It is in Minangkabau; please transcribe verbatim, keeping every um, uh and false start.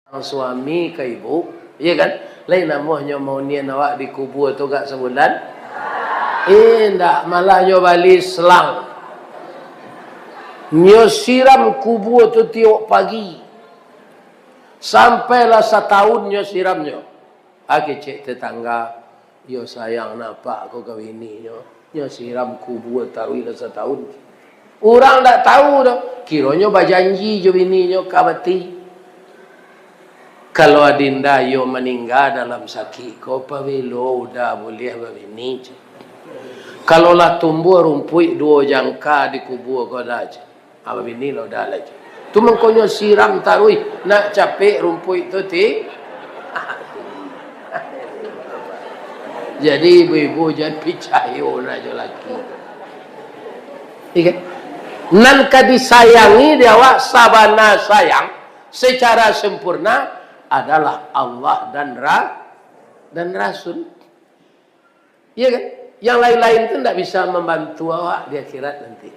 Suami ka ibu, iya kan? Lai namuahnyo maunian awak di kubua tu agak sabulan? Indak, malah nyo bali selang. Nyo siram kubua tu tiok pagi. Sampailah satahun nyo siramnyo. Ah, kecek tetangga, iyo sayang napak ko ka bininyo. Nyo siram kubua taruih lah satahun. Urang ndak tahu doh. Kironyo bajanji jo bininyo ka mati. Kalau adinda iyo maningga dalam sakik ko, pabilo Uda buliah babini, cek. Kalau lah tumbuah rumpuik duo jangka di kubua ko, Da, cek. Ah, babini lah Uda lai, cek. Tu mangkonyo siram taruih, nak capek rumpuik tu ti. Jadi ibu-ibu jan picayo nak jo laki. Iya kan? Nan ka disayangi di awak sabana sayang secara sempurna adalah Allah dan ra-, dan Rasul. Iya kan? Yang lain-lain tu ndak bisa mambantu awak di akhirat nanti.